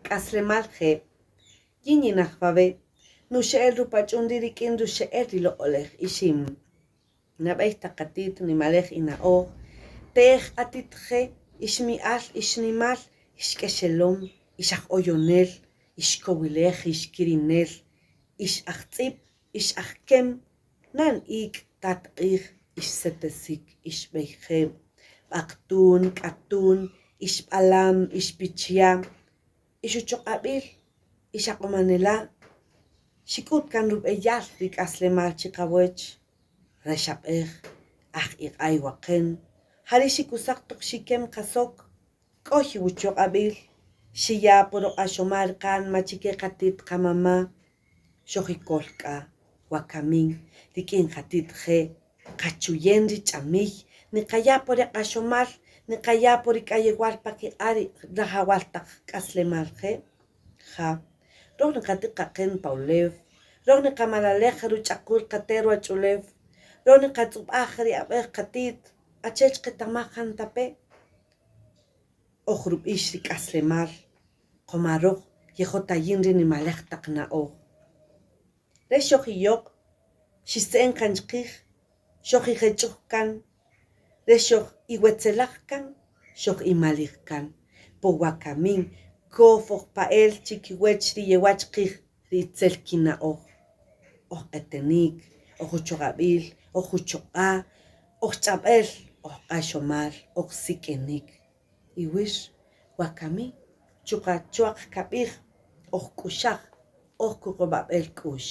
K'aslemal je'. Yin yinaj wawe', nuxe'el rupach'un ri' rik'in ruxe'el ri loq'olej ixim. Nab'ey taq qati't nimalej ina'oj, te'ej atit je', ixmi'al, ixnimal, ixk'exelom, ix aj oyonel, ix kowilej, ix kirinel, ix ajtz'ib', ix ajkem, nan ik', tat q'ij, ix setesik, ix b'ey je', b'aqtun, k'atun, ix b'alam, ix pichya', ix uchuq'ab'il, ix aq'omanela', xik'ut kan rub'eyal ri k'aslemal chi qawäch, re xab'ej, aj iq'ay waqen, ja ri' xikusaj toq xikem qasok, k'oy wuchuq'ab'il, xiya' po ruq'axomal qanma chi ke qati't qamama', xojikol k'a, wakamin, rik'in qati't je' qachuyen ri ch'amiy, niqaya' po ri q'axomal, niqaya' po ri k'ayewal pa kiq'a' ri rajawal taq k'aslemal je', ja, röj niqatik qaqen pa ulew, röj niqamalalej ruch'akul qate' ruwach'ulew, röj niqatz'ub'aj ri ab'äj qati't, achi'el xqetamaj jantape', oj rub'ix ri k'aslemal, qoma röj yejotayin ri nimalej taq na'oj. Re xojiyoq', xixtze'en kan chqij, xojijech'uj kan, re xoj-iwetzelaj kan, xoj-imalij kan. Po wakamin, kow oj pa'el chi kiwäch ri yewa' chqij ri itzel kina'oj. Oj q'etenïk, oj uchuq'ab'il, oj uchuq'a', oj ch'ab'äl, oj q'axomal, oj sik'inïk. Iwir, wakami, chuqa' chwa'q kab'ij, oj k'uxaj, oj kuqub'ab'äl k'u'x.